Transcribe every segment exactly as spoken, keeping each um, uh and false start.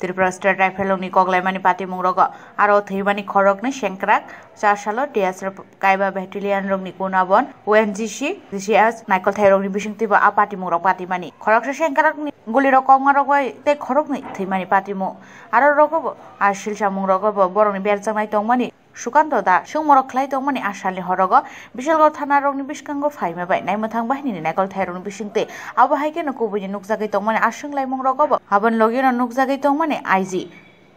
Tripura State Rifle rokni koklaimani patimung rogo aro thwimani khoroknwi sengkrak char salo T S R kaiba battalion rokni kunabon O N G C, G C S naikolthai rokni bisingtwibo a patimung rok patimani. Khoroksa sengkrakni gulirok kokma rok bai tei khoroknwi thwimani patimung. Aro rogobo a silsamung rogobo borokni berjaknai tongmani Sukanto da swngmorok khlai tongmani a salni horogo Bisalgaon thana rokni biskango phaima bai naimwthang bahinini naikolthai rokni bisingtwi abo hai kheno kubuini nukjagwi tongmani a swnglaimung rogobo aboni logino nukjagwi tongmani I G,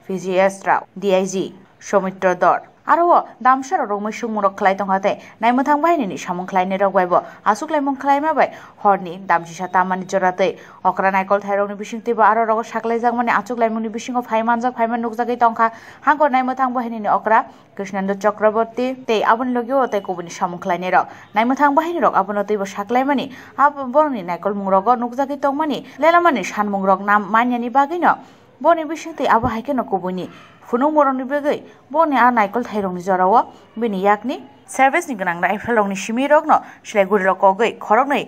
P G S rao, D I G, Soumitra Dhar. Aro o damsaro rokmwi swngmungrok khlai tongkha tei naimwthang bahinini samung khlainairok baibo achuklaimung khlaima bai horni damchisa tamani jora twi okra naikolthairokni bisingtwibo aro rogo saklaijakmani achuklaimungni bisingo phai manjak phaima nukjagwi tongkha. Hangkor naimwthang bahinini okra Krishnendu Chakraborty tei aboni logi o tei kubuni samung khlainairok naimwthang bahinirok abono teibo saklaimani abo borokni naikolmungrogo nukjagwi tongmani lelamani sanmungrok nam manyani bagwino boni bisingtwi abo hai kheno kubuini phunukmungrokni bagwi boni a naikolthairokni jorao bini yakni service ni gwnang rifle rokni simi rokno silai gurirok kogwi khoroknwi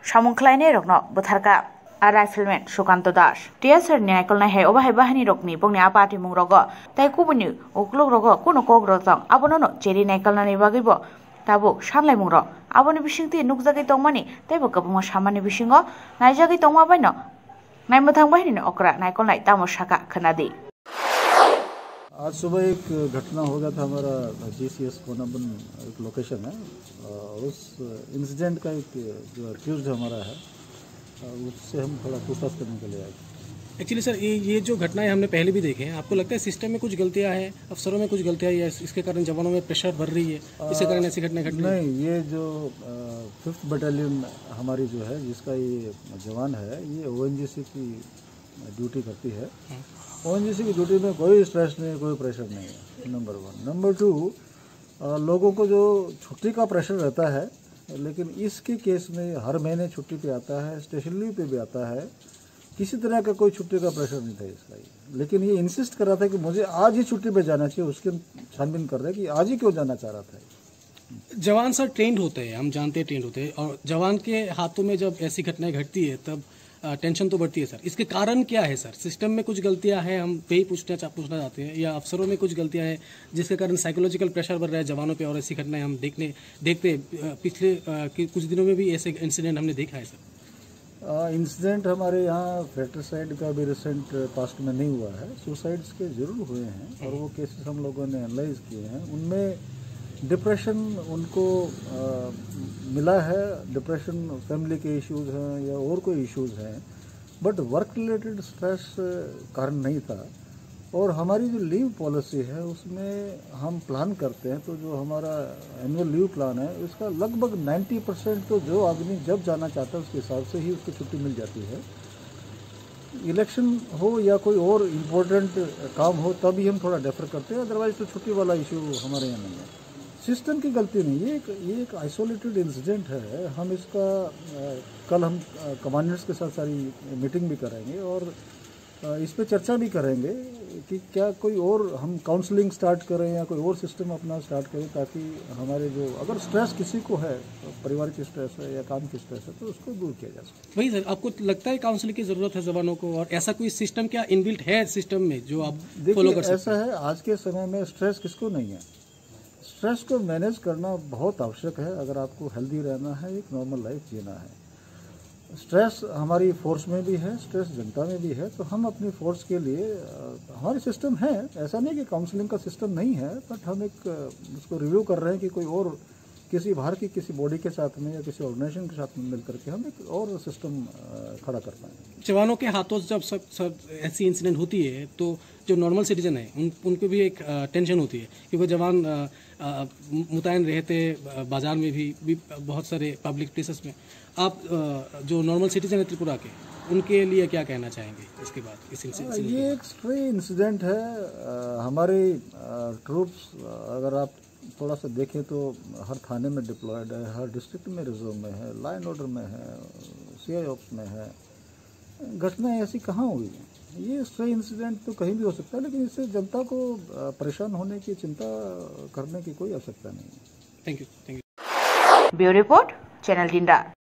samung khlainairokno bwtharkha. A rifleman Sukanto Das. T S R ni naikolnai hai obo hai bahanirokni bongni a patimung rogo tei kubuni ukluk rogo kuno kok rojak abono no cheri naikolnani bagwi bo tabuk sanlaimung rok aboni bisingtwi nukjagwi tongmani teibo kwbangma samani bisingo naijagwi tongma baino naimwthang bahinini okra naikolnai tamo saka khwnadi. आज सुबह एक घटना हो गया था, हमारा जीसीएस कोनाबन एक लोकेशन है, अ, उस इंसिडेंट का एक जो अक्यूज्ड हमारा है, अ, उससे हम थोड़ा पूछताछ करने के लिए आए। एक्चुअली सर, ये, ये जो घटनाएं हमने पहले भी देखे हैं, आपको लगता है सिस्टम में कुछ गलतियां हैं, अफसरों में कुछ गलतियां हैं, या इस-, इसके कारण जवानों में प्रेशर बढ़ रही है, इसके कारण ऐसी घटनाएं घट रही है? नहीं, ये जो, अ, फिफ्थ बटालियन हमारी जो है, जिसका ये जवान है, ये ओएनजीसी की ड्यूटी करती है। ओएनजीसी की ड्यूटी में कोई स्ट्रेस नहीं है, कोई प्रेशर नहीं है, नंबर वन। नंबर टू, अ, लोगों को जो छुट्टी का प्रेशर रहता है, लेकिन इसके केस में हर महीने छुट्टी पे आता है, स्टेशन लीव पे भी आता है, किसी तरह का कोई छुट्टी का प्रेशर नहीं था इसका। लेकिन ये इंसिस्ट कर रहा था कि मुझे आज ही छुट्टी पे जाना चाहिए, उसकी हम छानबीन कर रहे हैं कि आज ही क्यों जाना चाह रहा था। जवान सर ट्रेंड होते हैं, हम जानते हैं ट्रेंड होते हैं, और जवान के हाथों में जब ऐसी घटनाएं घटती है तब, अ, टेंशन तो बढ़ती है सर। इसके कारण क्या है सर? सिस्टम में कुछ गलतियां हैं, हम वही पूछना चाह-, पूछना चाहते हैं, या अफसरों में कुछ गलतियां हैं जिसके कारण साइकोलॉजिकल प्रेशर बढ़ रहा है जवानों पे और ऐसी घटनाएं हम देखने, देखते, अ, पिछले, अ, कि-, कुछ दिनों में भी ऐसे इंसिडेंट हमने देखा है सर। अ, इंसिडेंट हमारे यहाँ फ्रेटरसाइड का भी रिसेंट पास्ट में नहीं हुआ है, सुसाइड्स के जरूर हुए हैं और वो केसेस हम लोगों ने एनालाइज किए हैं। उनमें डिप्रेशन उनको, अ, मिला है, डिप्रेशन फैमिली के इश्यूज हैं या और कोई इश्यूज हैं, बट वर्क रिलेटेड स्ट्रेस कारण नहीं था। और हमारी जो लीव पॉलिसी है, उसमें हम प्लान करते हैं, तो जो हमारा एनुअल लीव प्लान है, उसका लगभग नाइंटी परसेंट तो जो आदमी जब जाना चाहता है, उसके हिसाब से ही उसको छुट्टी मिल जाती है। इलेक्शन हो या कोई और इम्पोर्टेंट काम हो, तभी हम थोड़ा डेफर करते हैं, अदरवाइज तो छुट्टी वाला इशू हमारे यहाँ नहीं है। सिस्टम की गलती नहीं, ये एक, ये एक आइसोलेटेड इंसिडेंट है। हम इसका, अ, कल हम, अ, कमांडेंट्स के साथ सारी मीटिंग भी करेंगे और अ, इस पे चर्चा भी करेंगे कि क्या कोई और हम काउंसलिंग स्टार्ट करें या कोई और सिस्टम अपना स्टार्ट करें, ताकि हमारे जो, अगर स्ट्रेस किसी को है, परिवार की स्ट्रेस है या काम की स्ट्रेस है, तो उसको दूर किया जा सके। वही सर, आपको लगता है काउंसलिंग की ज़रूरत है जवानों को, और ऐसा कोई सिस्टम क्या इनबिल्ट है सिस्टम में जो आप देखिए, फॉलो कर सकते ऐसा हैं? है, आज के समय में स्ट्रेस किसको नहीं है? स्ट्रेस को मैनेज करना बहुत आवश्यक है अगर आपको हेल्दी रहना है, एक नॉर्मल लाइफ जीना है। स्ट्रेस हमारी फोर्स में भी है, स्ट्रेस जनता में भी है, तो हम अपनी फोर्स के लिए, अ, हमारे सिस्टम है, ऐसा नहीं कि काउंसलिंग का सिस्टम नहीं है, बट हम एक, अ, उसको रिव्यू कर रहे हैं कि कोई और किसी बाहर की किसी बॉडी के साथ में या किसी ऑर्गेनाइजेशन के साथ में मिल करके हम एक और सिस्टम, अ, खड़ा कर पाएंगे। जवानों के हाथों से जब सब, सब ऐसी इंसिडेंट होती है, तो जो नॉर्मल सिटीजन है, उन, उनको भी एक, अ, टेंशन होती है, क्योंकि जवान, अ, अ, मु-, मुतैन रहते, अ, बाजार में भी, भी बहुत सारे पब्लिक प्लेसेस में। आप, अ, जो नॉर्मल सिटीजन है त्रिपुरा के, उनके लिए क्या कहना चाहेंगे इसके बाद, इस इंसिडेंट हाँ, से ये रिलेटेड? एक स्ट्रे इंसिडेंट है। अ, हमारे, अ, ट्रूप्स, अ, अगर आप थोड़ा सा देखें तो हर थाने में डिप्लॉयड है, हर डिस्ट्रिक्ट में रिजर्व में है, लॉ एंड ऑर्डर में है, सीआई ऑप्स में है। घटनाएं ऐसी कहाँ हुई हैं? ये स्ट्रे इंसिडेंट तो कहीं भी हो सकता है, लेकिन इससे जनता को, अ, परेशान होने की, चिंता करने की कोई आवश्यकता नहीं है। Thank you, thank you. Bureau Report, Channel Dinda.